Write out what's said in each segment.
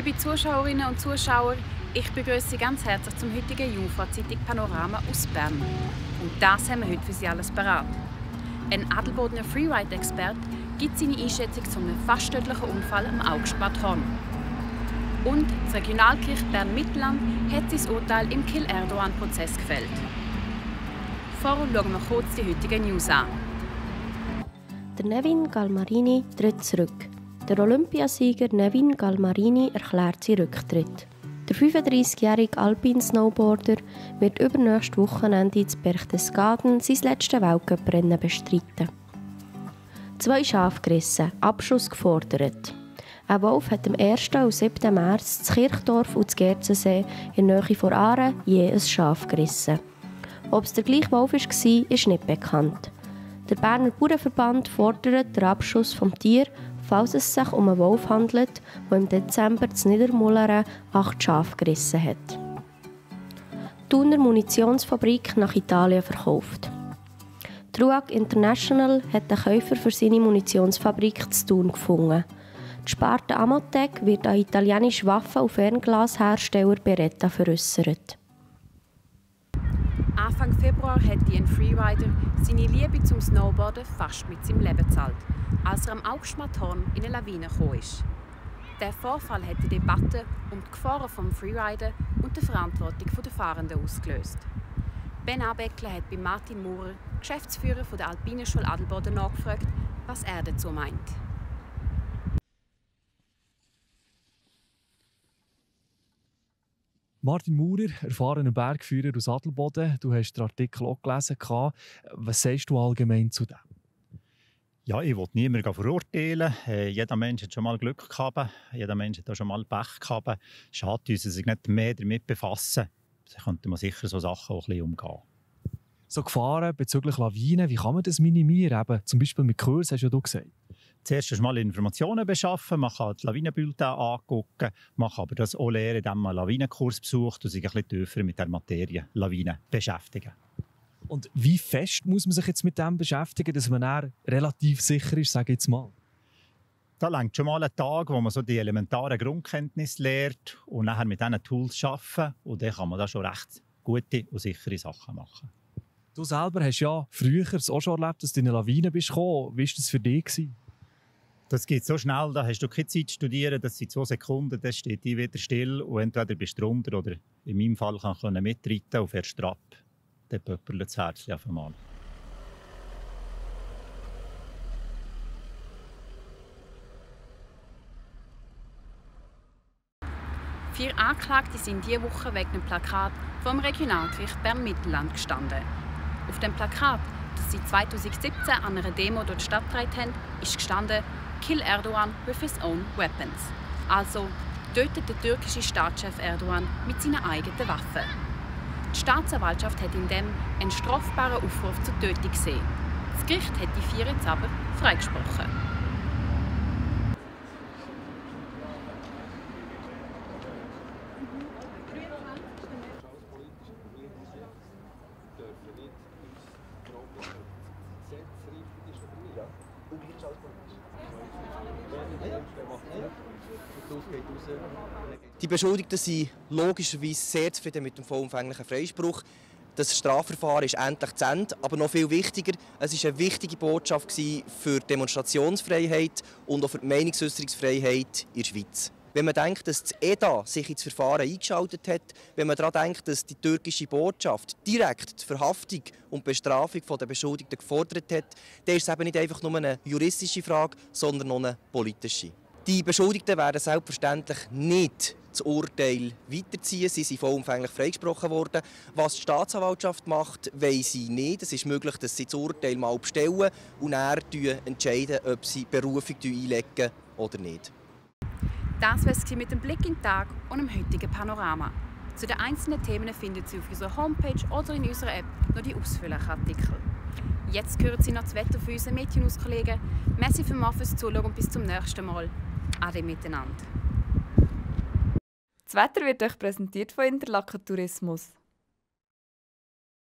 Liebe Zuschauerinnen und Zuschauer, ich begrüße Sie ganz herzlich zum heutigen Jungfrau-Zeitung Panorama aus Bern. Und das haben wir heute für Sie alles parat. Ein Adelbodener Freeride-Experte gibt seine Einschätzung zu einem fast tödlichen Unfall am Augstbad-Horn. Und das Regionalgericht Bern-Mittelland hat sein Urteil im Kill-Erdogan-Prozess gefällt. Vorher schauen wir kurz die heutigen News an. Der Nevin Galmarini tritt zurück. Der Olympiasieger Nevin Galmarini erklärt seinen Rücktritt. Der 35-jährige Alpin-Snowboarder wird übernächstes Wochenende in Berchtesgaden sein letztes Weltcuprennen bestreiten. 2 Schafe gerissen, Abschuss gefordert. Ein Wolf hat am 1. und 7. März das Kirchdorf und das Gerzensee in der Nähe von Aare je ein Schaf gerissen. Ob es der gleiche Wolf war, ist nicht bekannt. Der Berner Bauernverband fordert den Abschuss des Tiers, falls es sich um einen Wolf handelt, der im Dezember in Niedermullern 8 Schafe gerissen hat. Die Thuner Munitionsfabrik nach Italien verkauft. Die RUAG International hat einen Käufer für seine Munitionsfabrik zu Thun gefunden. Die Sparte Amotec wird an italienische Waffen- und Fernglashersteller Beretta veräussert. Anfang Februar hat ein Freerider seine Liebe zum Snowboarden fast mit seinem Leben gezahlt, als er am Augstbad-Horn in eine Lawine gekommen ist. Der Vorfall hat die Debatte um die Gefahren des Freeriden und die Verantwortung der Fahrenden ausgelöst. Ben Abeckler hat bei Martin Maurer, Geschäftsführer der Alpinenschule Adelboden, nachgefragt, was er dazu meint. Martin Maurer, erfahrener Bergführer aus Adelboden. Du hast den Artikel auch gelesen. Was sagst du allgemein zu dem? Ja, ich will niemanden verurteilen. Jeder Mensch hat schon mal Glück gehabt. Jeder Mensch hat auch schon mal Pech gehabt. Schade uns, sich nicht mehr damit befassen. Da könnte man sicher so Sachen auch ein bisschen umgehen. So Gefahren bezüglich Lawinen, wie kann man das minimieren? Eben, zum Beispiel mit Kurs, hast du ja gesagt. Zuerst mal Informationen beschaffen, man kann die Lawinenbulletin angucken, man kann aber das auch lernen, indem man einen Lawinenkurs besucht und sich ein bisschen tiefer mit der Materie Lawinen beschäftigen. Und wie fest muss man sich jetzt mit dem beschäftigen, dass man dann relativ sicher ist, sage ich jetzt mal? Da reicht schon mal ein Tag, wo man so die elementaren Grundkenntnisse lernt und nachher mit diesen Tools arbeiten. Und dann kann man da schon recht gute und sichere Sachen machen. Du selber hast ja früher auch schon erlebt, dass du in eine Lawine bist gekommen. Wie war das für dich? Das geht so schnell, da hast du keine Zeit zu studieren, das sind 2 Sekunden, dann steht die wieder still und entweder bist du drunter oder in meinem Fall kann ich mitreiten und fährst ab. Dann pöppelt das Herz auf einmal. 4 Anklagte sind diese Woche wegen einem Plakat vom Regionalgericht Bern-Mittelland gestanden. Auf dem Plakat, das sie 2017 an einer Demo durch die Stadt getragen haben, ist gestanden «Kill Erdogan with his own weapons». Also tötet der türkische Staatschef Erdogan mit seinen eigenen Waffen. Die Staatsanwaltschaft hat in dem einen strafbaren Aufruf zur Tötung gesehen. Das Gericht hat die 4 jetzt aber freigesprochen. Die Beschuldigten sind logischerweise sehr zufrieden mit dem vollumfänglichen Freispruch. Das Strafverfahren ist endlich zu Ende, aber noch viel wichtiger, es war eine wichtige Botschaft für die Demonstrationsfreiheit und auch für die Meinungsäußerungsfreiheit in der Schweiz. Wenn man denkt, dass das EDA sich ins Verfahren eingeschaltet hat, wenn man daran denkt, dass die türkische Botschaft direkt die Verhaftung und die Bestrafung der Beschuldigten gefordert hat, dann ist es eben nicht einfach nur eine juristische Frage, sondern auch eine politische. Die Beschuldigten werden selbstverständlich nicht das Urteil weiterziehen. Sie sind vollumfänglich freigesprochen worden. Was die Staatsanwaltschaft macht, weiss ich nicht. Es ist möglich, dass sie das Urteil mal bestellen und dann entscheiden, ob sie Berufung einlegen oder nicht. Das war es mit dem Blick in den Tag und dem heutigen Panorama. Zu den einzelnen Themen finden Sie auf unserer Homepage oder in unserer App noch die ausführlichen Artikel. Jetzt hören Sie noch das Wetter für unsere Mädchenhauskollegen. Merci fürs Zuschauen und bis zum nächsten Mal. Ade miteinander. Das Wetter wird euch präsentiert von Interlaken Tourismus.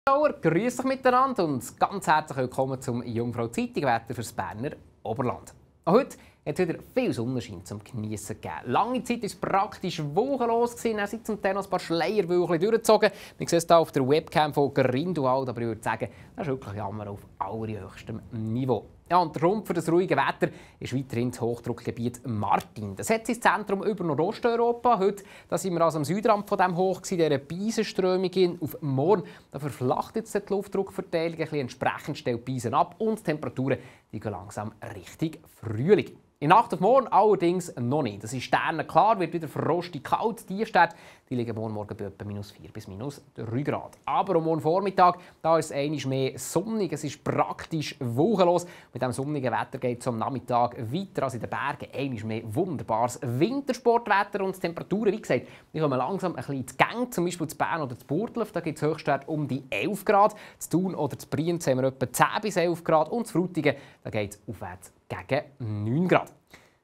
Grüß euch miteinander und ganz herzlich willkommen zum Jungfrau Zeitung Wetter fürs Berner Oberland. Heute hat es wieder viel Sonnenschein zum Geniessen gegeben. Lange Zeit war es praktisch wolkenlos, dann sind zum Teil noch ein paar Schleierwölkchen durchgezogen. Wir sehen es hier auf der Webcam von Grindelwald, aber ich würde sagen, das ist wirklich Jammer auf allerhöchstem Niveau. Ja, und der Grund für das ruhige Wetter ist weiterhin das Hochdruckgebiet Martin. Das hat sein Zentrum über Nordosteuropa. Heute sind wir also am Südrand von diesem Hoch, dieser Beisenströmung auf morgen. Da verflacht jetzt die Luftdruckverteilung ein bisschen, entsprechend stellt die Beisen ab und die Temperaturen gehen langsam Richtung Frühling. In Nacht auf morgen allerdings noch nicht. Das ist sternenklar, wird wieder frostig kalt. Die Städte liegen morgen bei etwa -4 bis -3 Grad. Aber am morgen Vormittag da ist es einmal mehr sonnig. Es ist praktisch wolkenlos. Mit diesem sonnigen Wetter geht es am Nachmittag weiter als in den Bergen. Einmal mehr wunderbares Wintersportwetter und die Temperaturen, wie gesagt, die kommen langsam ein bisschen in die Gänge. Zum Beispiel zu Bern oder zu Burgdorf, da gibt es Höchstwerte um die 11 Grad. Zu Thun oder zu Brienz haben wir etwa 10 bis 11 Grad. Und zu Frutigen, da geht es aufwärts gegen 9 Grad.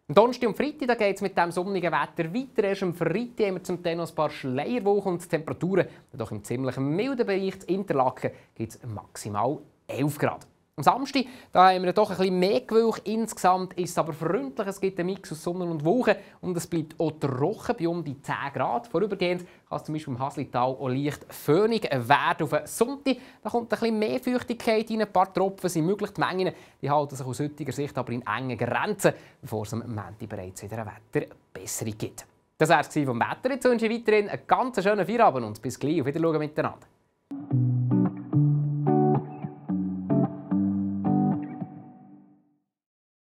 Am Donnerstag und Freitag geht es mit diesem sonnigen Wetter weiter. Erst am Freitag haben wir zum Teil noch ein paar Schleierwochen und die Temperaturen doch im ziemlich milden Bereich. In Interlaken gibt es maximal 11 Grad. Am Samstag da haben wir doch ein bisschen mehr Gewölk. Insgesamt ist es aber freundlich. Es gibt einen Mix aus Sonne und Wolken und es bleibt auch trocken bei um die 10 Grad. Vorübergehend kann es zum Beispiel im Haslital auch leicht föhnig werden. Auf den Sonntag da kommt ein bisschen mehr Feuchtigkeit rein. Ein paar Tropfen sind möglich. Die Mengen die halten sich aus heutiger Sicht aber in engen Grenzen, bevor es am Montag bereits wieder eine Wetterbesserung gibt. Das war es vom Wetter. Jetzt wünsche ich weiterhin einen ganz schönen Feierabend und bis gleich. Auf Wiedersehen miteinander.